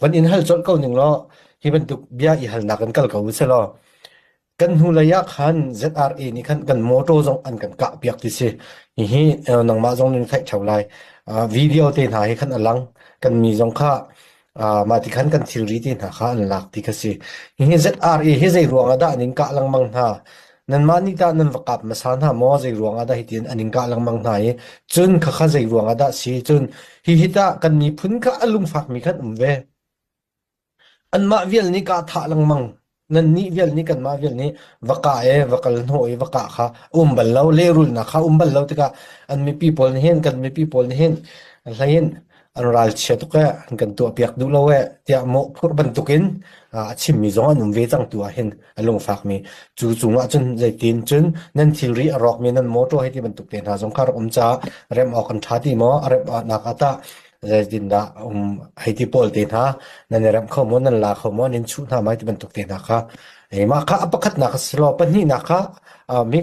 Van in hal colh ko ning law hi bantuk bia i halnak in kal ko usih law kan hnulei ah khan ZRA nih khan kan motor zong an kan kah piak ti si. Hihi nangmah zong nin theih theo lai. Video te hna hi khan a lang. Kan mi zong kha mah ti khan kan thilri te hna kha an lak ti kha si. Hihi ZRA hi zei ruang ah dah an in kah lengmang hna? Nanmah nih tah nan va kap hmasa hna maw? Zei ruang ah dah hitin an in kah lengmang hna i cun khakha zei ruang ah dah si? Cun hihi tah kan miphun kha a lungfakmi khan um ve. Anmah vial nih kaa thah lengmang. Nannih vial nih kanmah vial nih va kah i va kal hnawh i va kah kha a um bal lo. Lehrulnak kha a um bal lo tikah an mipi pawl nih hin kan mipi pawl nih hin hlei in an ralchia tuk ee, an kan tuahpiak duh lo ee tiah mawhphurh bantukin a chimmi zong an um ve cang tu ah hin a lungfakmi. Cu cungah cun zeitin cun nan thilri a rawkmi nan motor hei ti bantuk te hna zong kha rak um caah remh awk an ṭha ti maw? A remh nak ah tah zeitindah um hei ti pawl te hna nan i remh kho maw nan la kho maw nan chuh hna mai ti bantuk te hna kha mah kha a pakhatnak a si lo pahnihnak kha mi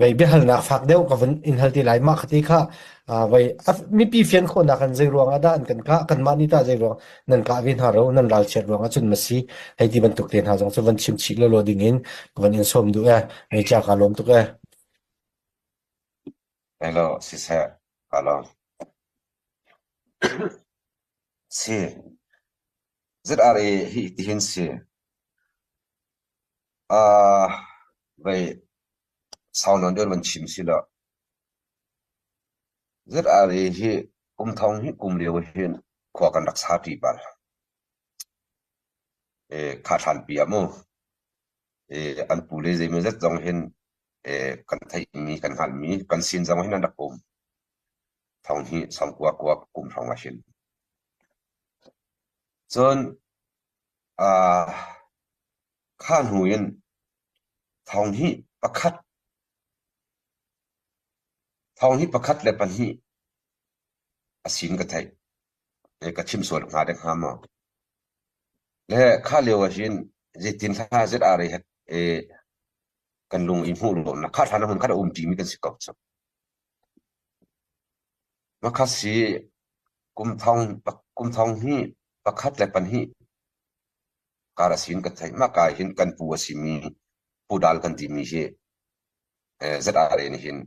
vei biahalnak fak deuh ka vun in hal ti lai mah khati kha vei mipi fian khawhnak an zei ruang ah dah an kan kah kanmah nih tah zei ruang nan kah ve hna ro nan ralchiat ruang ah cun ma si hei ti bantuk te hna zong cu van chim chih lawlaw ding in ka van in sawm duh e mei cha ka lawm tuk e Hello, siseh, ka lawm. Si. ZRA hi tihin si. Uh, vei sau nawn deuh van chim si lo. ZRA hi kum thong hi kum lio hin khua kan rak sa ṭi bal. E, kha hlan pi ah mu. E, an pu le zeimawzat zong hin e, kan theihmi, kan hngalhmi, kan sin zong hin an rak um. Thong hi sangkua kua kum hrawng ah hin. Cun uh, kha hnu in thong hi pakhat thong hi pakhat le pahnih a sin ka theih. E, ka chim sual hnga dek hnga maw? Le kha lio ah hin zeitin hla ZRA he e, kan lung i hmuh lo na kha hlan hmun kha um ṭimi kan si ko cu. Makha si kum thong kum thong hi pakhat le pahnih kar a sin ka theih mah ka hin kan pu a simi pu dal kan timi hi ZRA nih hin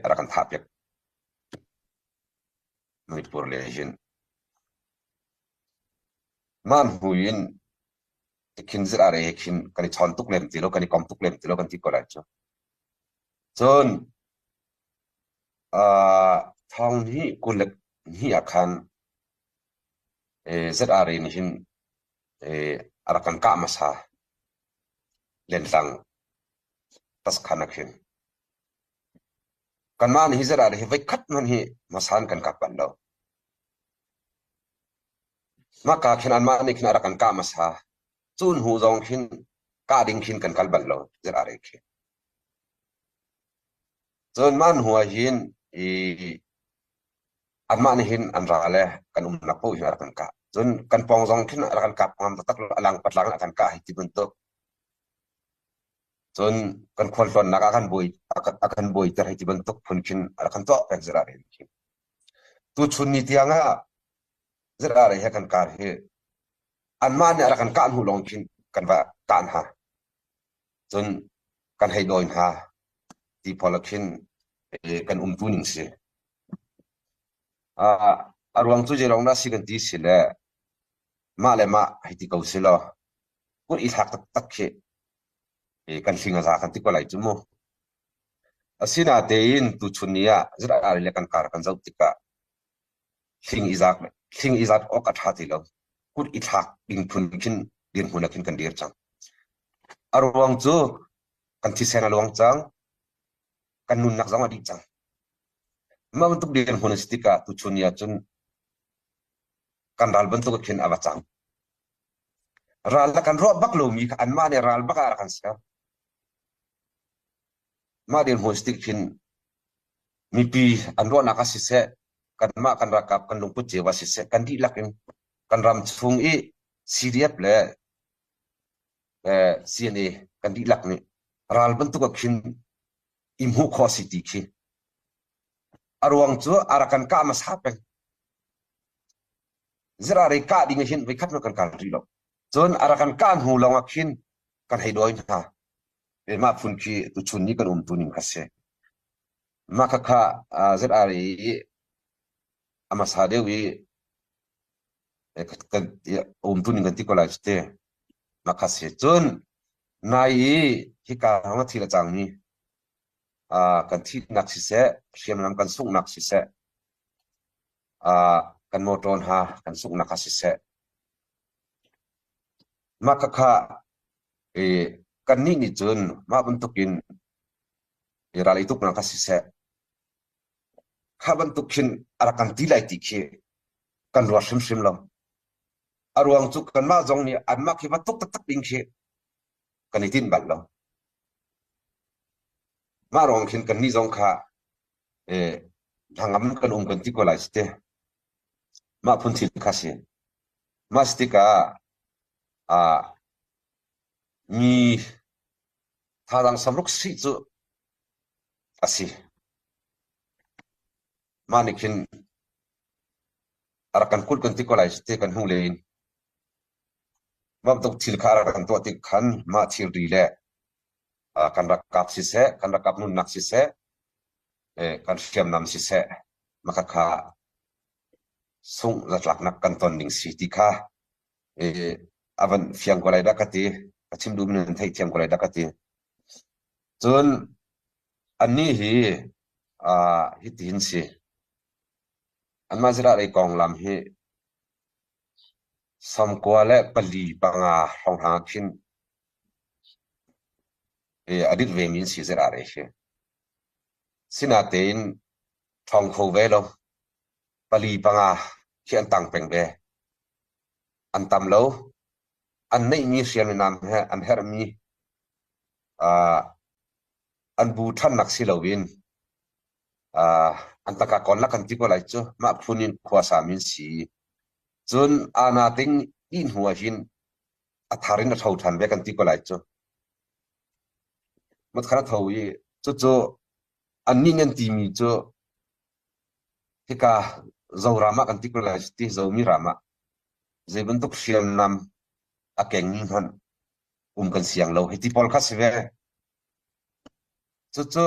a rak kan thah piak Manipur le hin mah hnu in khin ZRA he khin kan i chawn tuk lem ti lo kan i kom tuk lem ti lo kan ti ko lai cu. Cun uh, thong hi kul le hnih ah khan ZRA nih hin a rak kan kah hmasa lentlang taskhan ah khin. Kanmah nih hi ZRA hi voikhat hmanh hi hmasa in kan kap bal lo. Mah ka khin anmah nih khin a rak kan kah hmasa. Cu hnu zong khin kah ding khin kan kal bal lo ZRA khi. Cun mah hnu ah hin i anmah nih hin an ra le kan umnak paoh hi a rak kan kah. Cun kan pawng zong khin a rak kan kap ngam taktak lo, a lang patlang in a kan kah hei ti bantuk. Cun kan khualtlawnnak ah kan buai a kan buaiter hei ti bantuk phun khin a rak kan tuah peng ZRA nih khin. Tuchun ni tiang ah ZRA he kan kar hi anmah nih a rak kan kah hnu lawng khin kan va kah hna. Cun kan hei dawi hna ti pawl ah khin kan umtu ning si. A ruang cu zei ruang dah si kan ti si le mah le mah hei ti ko si law kut i thlak taktak khi kan hling a za kan ti ko lai cu mu. Asinatein tuchun ni ah ZRA le kan kar kan zoh tikah hling i zat hling i zat awk a ṭha ti lo. Kut i thlak ding phun khin dirhmun ah khin kan dir cang. A ruang cu kan thisen a luang cang, kan nunnak zong a dih cang. Mah bantuk dirhmun a si tikah tuchun ni ah cun kan ral bantuk khin a va cang. Ral le kan ruah bak lomi kha anmah nih ral bak ah rak kan ser. Mah dirhmun si tik khin mipi an ruahnak ah siseh, kanmah kan ralkap kan lungput cio ah siseh, kan dihlak in kan ram chung i CDF le CNA kan dihlak nih ral bantuk ah khin i hmuh khawh si ti khi a ruang cu a rak kan kah hmasa peng. Zirari kah ding hin voikhat hmanh kan kal rih lo. Cun a rak kan kah hnu lawng ah khin kan hei dawi hna. Mah phun khi tuchun ni kan umtu ning kha si. Mah khakha ZRA i a hmasa deuh i kan umtu ning kan ti ko lai cu te. Mah kha si. Cun nai i hika hrawng a thil a cangmi kan thihnak siseh, hriamnam kan sunghnak siseh, kan motor hna kan sunghnak ah siseh, mah khakha kannih nih cun mah bantukin ral i tuknak kha siseh, kha bantuk khin a rak kan ti lai ti khi kan ruat hrimhrim lo. A ruang cu kanmah zong nih anmah khi va tuk taktak ding khi kan i tinh bal lo. Mah ruang khin kannih zong kha hnangam kan um kan ti ko lai te. Mah phun thil kha si. Mah si tikah mi thazaang samruk sih cu a si. Mah nih khin a rak kan kulh kan ti ko lai te kan hnu len. Mah bantuk thil kha a rak kan tuah tik khan mah thilri le kan ralkap siseh, kan ralkap nunnak siseh, kan hriamnam siseh, mah khakha sungh zatlaknak kan ton ding si ti kha a van fiang ko lai dah ka ti. Ka chim duhmi nan theihthiam ko lai dah ka ti. Cun annih hi hitihin si. Anmah zirah lei konglam hi 94 hrawnghrang ah khin a dit vemi an si zirah lei hi. Sinatein ṭhawng kho ve lo. Pali panga khi an tang peng ve. An tam lo. An neihmi hriamnam he an herhmi an bu ṭhannak si loin an tangka kawnlak kan ti ko lai cu mah phun in khua sami an si. Cun ana ting ih hnu ah hin a thar in a tho ṭhan ve kan ti ko lai cu. Matkhan a tho i cucu annih nih an timi cu hika Zoram ah kan ti ko lai ti Zomi ram ah zei bantuk hriamnam a kengmi hmanh um kan siang lo hiti pawl kha si ve. Cucu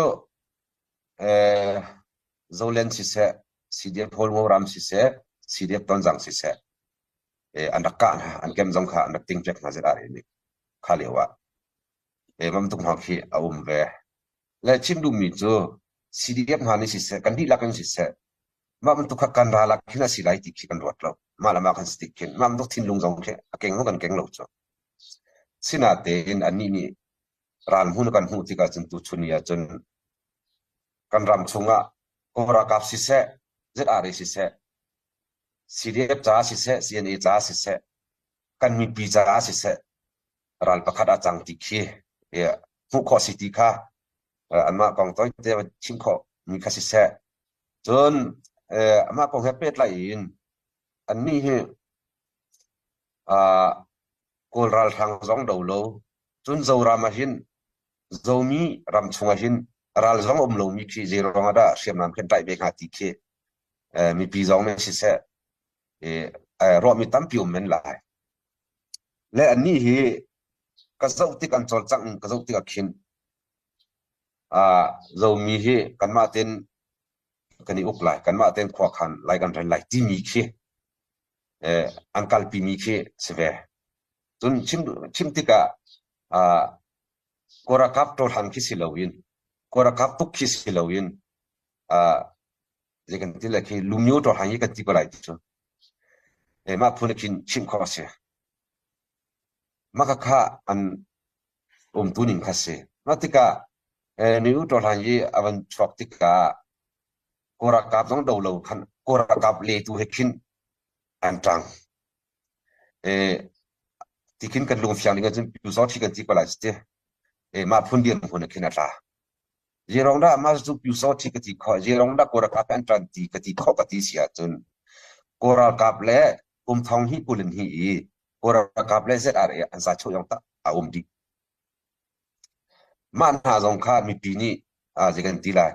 Zoland siseh, CDF Hawlngo ram siseh, CDF Tonzang siseh, an rak kah hna, an kem zong kha an rak ting piak hna ZRA nih kha lio ah. Bantuk hna khi a um ve. Le chim duhmi cu CDF hna nih siseh, kan dihlak in siseh, mah bantuk kha kan ral ah khin a si lai ti khi kan ruat lo. Mah le mah kan si tik khin, mah bantuk thinlung zong khi a keng kan keng lo cu. Sinatein annih nih ral hmun kan hmuh tikah cun tuchun ni ahcun kan ram chungah Kawl ralkap siseh, ZRA siseh, CDF caah siseh, CNA caah siseh, kan mipi caah siseh, ral pakhat a cang ti khi hmuh khawh si ti kha anmah kong tawite chim khawh mi kha siseh. Cun amah kong he pehtlai in annih hi Kawl ralhrang zong do lo, cun Zoram ah hin Zomi ram chung ah hin ral zong um lomi khi zei ruang ah dah hriamnam khi an tlaih ve hnga ti khi mipi zong nih siseh ruahmi tampi um men lai. Le annih hi ka zoh tik an cawlcangh ka zoh tik ah khin Zomi hi kanmah tein kan i uk lai, kanmah tein khua khan lai kan rel lai timi khi an kalpimi khi si ve. Cun chim, chim tikah Kawl ralkap ṭawlhang khi si loin Kawl ralkap tuk khi si loin zei kan ti le khi lumyo ṭawlhang hi kan ti ko lai ti cu. Mah phun khin chim khawh a si. Mah khakha an umtu ning kha si. Mah tikah nu ṭawlhang hi a van chuak tikah Kawl ralkap zong do lo khan Kawl ralkap le tu he khin an ṭang. Tikhin kan lungfiang ding ahcun pyusawṭhi kan ti ko lai ti. Mah phun dirhmun ah khin a tla. Zeirong dah mah cu pyusawṭhi ka ti khawh, zeirong dah Kawl ralkap an ṭan ti ka ti khawh ka ti si ahcun Kawl ralkap le kum thong hnih kul in hnih i Kawl ralkap le ZRA an sa chuah yong tak a um dih. Mah hna zong kha mipi nih zei kan ti lai.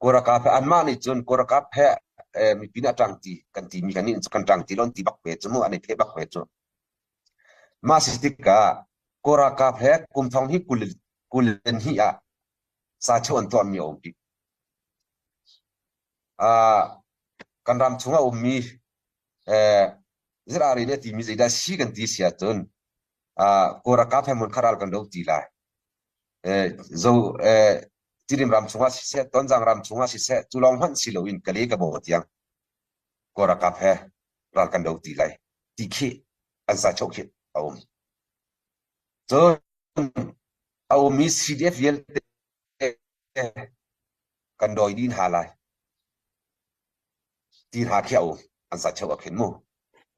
Kawl ralkap he anmah nih cun Kawl ralkap he mipi nih a ṭangti kan timi kan nih kan ṭangti lo an ti bak ve cu mu an i pheh bak ve cu. Mah si tikah Kawl ralkap he kum thong hi 22 ah sacho an tuahmi a um pi. Kan ram chung a ummi ZRA nih a timi zeidah si kan ti si ahcun Kawl ralkap he hmun khat ral kan do ti lai. Zo Tidim ram chungah siseh, Tonzang ram chungah siseh, cu lawng hmanh si loin Kale ka baw tiang Kawl ralkap he ral kan do ti lai ti khi an sachoh khi a um. Cun a ummi CDF vialte kan dawi dih hna lai ti hna khi a um. An sachoh ah khin mu.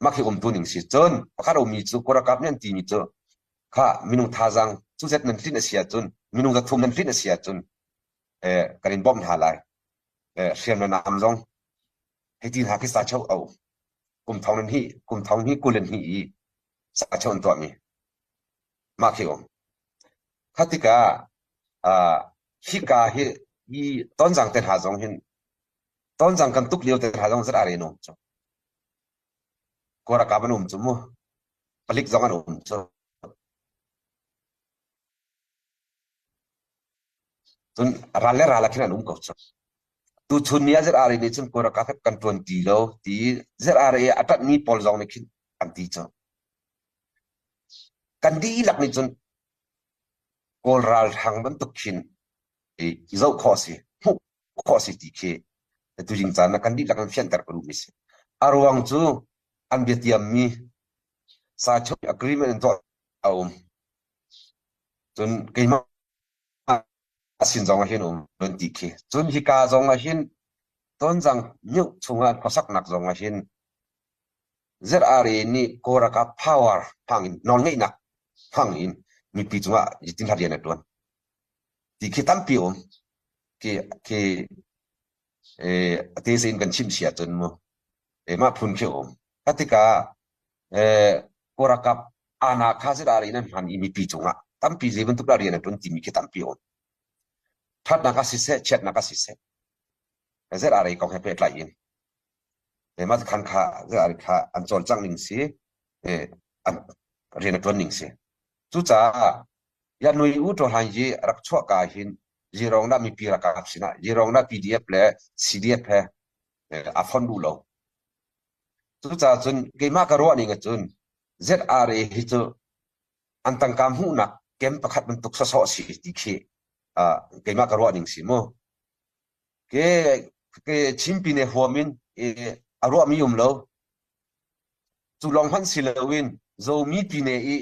Mah khi umtu ning si. Cun pakhat a ummi cu Kawl ralkap nih an timi cu kha minung thazaang cuzet nan tlinh a si ahcun minung zathum nan tlinh a si ahcun eh, kan in bawmh hna lai. Eh, hriam le nam zong hei ti hna khi sachoh a um. Kum thong nan hi kum thong hi kul an hi i sachoh an tuahmi. Mah khi um. Kha tikah ah hika hi hi tonzang te hna zong hin tonzang kan tuk lio te hna zong zat are an um cu. Kawl ralkap an um cu mu. Palik zong an um cu. Cun ral le ral ah khin an um ko cu. Tuchun ni ah ZRA nih cun Kawl ralkap he kan ṭuan ti lo ti ZRA a ṭanhmi pawl zong nih khin an ti cu. Kan dihlak nih cun Kawl ralhrang bantuk khin i zoh khawh a si, hmuh khawh a si ti khi tuzing caan ah kan dihlak in fianter ka duhmi a si. A ruang cu an biatiammi sachoh agreement in tuah a um. Cun keimah sin zong ah hin um an ti khi. Cun hika zong ah hin Tonzang myoh chungah khuasaknak zong ah hin ZRA nih Kawl ralkap power hmang in nawlngeihnak hmang in mipi cungah zeitin rian a ṭuan ti khi tampi um. Khi khi a te in kan chim si ahcun mu mah phun khi um. Kha tikah Kawl ralkap aana kha ZRA in an hman i mipi cungah tampi zei bantuk dah rian a ṭuan timi khi tampi um. Ṭhatnak ah siseh, chiatnak ah siseh ZRA kong he pehtlai in mah khan kha ZRA kha an cawlcangh ning si, an rian a ṭuan ning si. Cucaah ya nui u ṭo hlan yi rak chuah ka hin zirong dah mipi ralkap sinah zirong dah PDF le CDF he a fonh duh lo. Cucaah cun keimah ka ruah ning ahcun ZRA hi cu an tangka hmuhnak kem pakhat bantuk sawsawh si ti khi keimah ka ruah ning si mu. Ke ke Chinpi ne huam in a ruahmi um lo. Cu lawng hmanh si loin Zomi pine i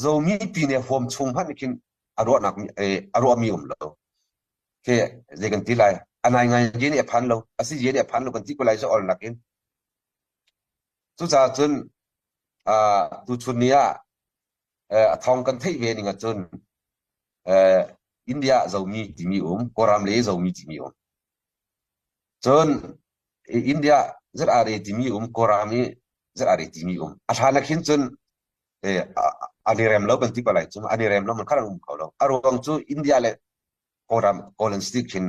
Zomi pine huam chung hmanh khin a ruahnak a ruahmi um lo. Ke zei kan ti lai a nai ngai ye nih a phan lo a si ye nih a phan lo kan ti ko lai cu ol nakin. Cucaah cun tuchun ni ah a thawng kan theih ve ning ahcun India Zomi timi um, Kawlram le Zomi timi um. Cun India ZRA timi um, Kawlram i ZRA timi um. A hlan ah khin cun an i rem lo kan ti ko lai cu an i rem lo man khan an um kho lo. A ruang cu India le Kawlram Kawlan state khin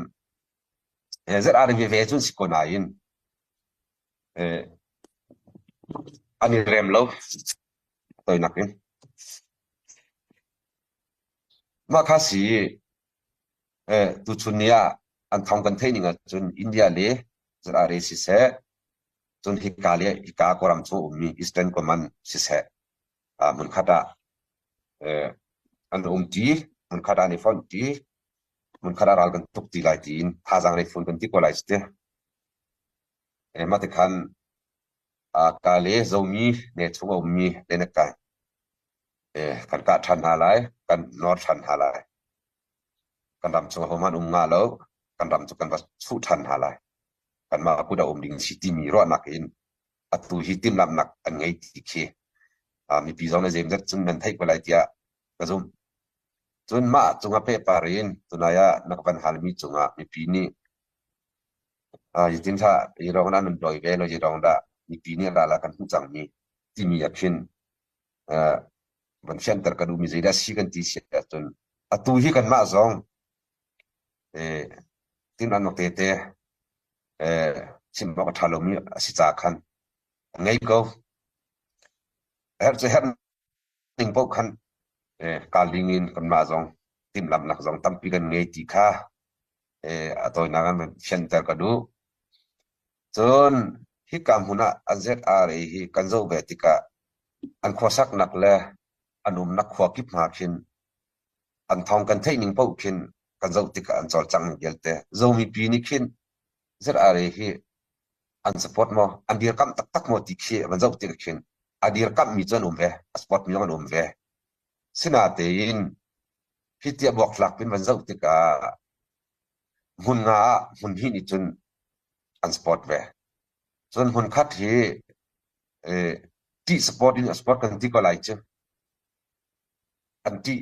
ZRA veve cun si ko nain an i rem lo toinak in. Mah kha si tuchun ni ah an thawng kan theih ning ahcun India le ZRA siseh, cun hika le hika Kawlram chung ummi Eastern Command siseh, hmunkhat ah an umṭi, hmunkhat ah an i fonhṭi, hmunkhat ah ral kan tuk ti lai tiin thazaang le fun kan ti ko lai cu ti. Mah tikhan ka le Zomi ne chung a ummi le na kai kan kah ṭhan hna lai, kan nawr ṭhan hna lai. Kan ram chung ahohmanh um nga lo, kan ram cu kan va chuh ṭhan hna lai. Kanmah kut a um ding si timi ruahnak in atu hi timhlamhnak an ngei ti khi mipi zong nih zeimawzat cun nan theih ko lai tiah ka zumh. Cun mah cungah pehpar in tunai ah na ka van halmi cungah mipi nih Zeitin hlah hi lawng dah nan dawi ve lo, hi lawng dah mipi nih ral ah kan hmuh cangmi timi ah khin van fianter ka duhmi zeidah si kan ti si ahcun atu hi kanmah zong tin an tete. Chim awk a ṭha lomi a si caah khan a ngei ko. Herh cu herh ning paoh khan kaa ling in kanmah zong timhlamhnak zong tampi kan ngei ti kha a tawinak in fianter ka duh. Cun hika hmun ah an ZRA hi kan zoh ve tikah an khuasaknak le an umnak khua kip hna khin an thawng kan theih ning paoh khin kan zoh tikah an cawlcangh ning vialte Zomi nih khin ZRA hi an support maw an dirkamh taktak maw ti khi van zoh tikah khin a dirkamhmi cu an um ve a support mi zong an um ve sinatein hi tiah buaktlak pin van zoh tikah hmun nga ah hmun hnih nih cun an support ve cun hmun khat hi ṭih support in a support kan ti ko lai cu an ṭih.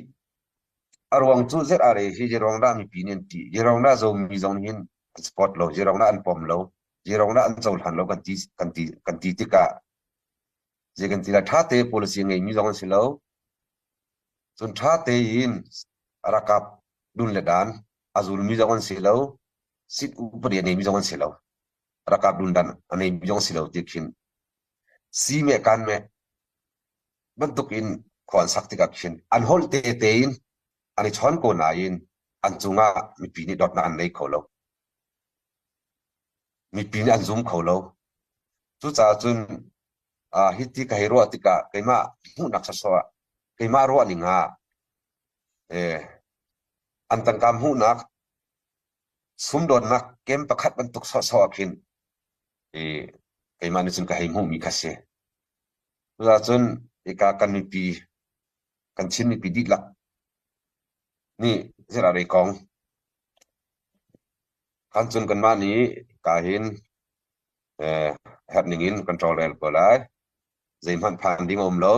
A ruang cu ZRA hi zeiruang dah mipi nih an ṭih? Zeiruang dah Zomi zong nih hin an support lo? Zeiruang dah an pom lo? Zeiruang dah an cohlan lo kan ti kan ti kan ti tikah zei kan ti lai ṭha te policy ngeimi zong an si lo. Cun ṭha tein ralkap dun le dan a zulmi zong an si lo. Sit upadi a ngeimi zong an si lo. Ralkap dun dan a ngeimi zong si lo ti khin si meh kan meh bantuk in khua an sak tikah khin an holh te tein an i chawn ko nain an cungah mipi nih dawtnak an nei kho lo. Mipi nih an zum kho lo. Cucaah cun uh, hi ti ka hei ruah tikah keimah hmuhnak sawsawh ah keimah ruah ning ah eh, an tangka hmuhnak sumdawnnak kem pakhat bantuk sawhsawh ah khin eh, keimah nih cun ka hei hmuhmi kha si. Cucaah hika kan mipi, kan Chin mipi dihlak nih zeidah kong kan cun kanmah nih hika hin eh, herh ning in kan tawlrel ko lai. Zeihmanh phan ding a um lo.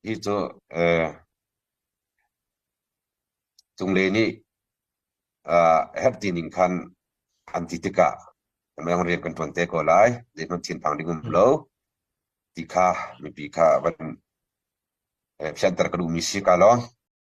Hi cu eh, cunglei nih uh, herh ti ning khan an ti tikah Meng rian kan ṭuan te ko lai. Zeihmanh thinphang ding um lo. Ti kha mipi kha van fianter ka duhmi si ka lawng.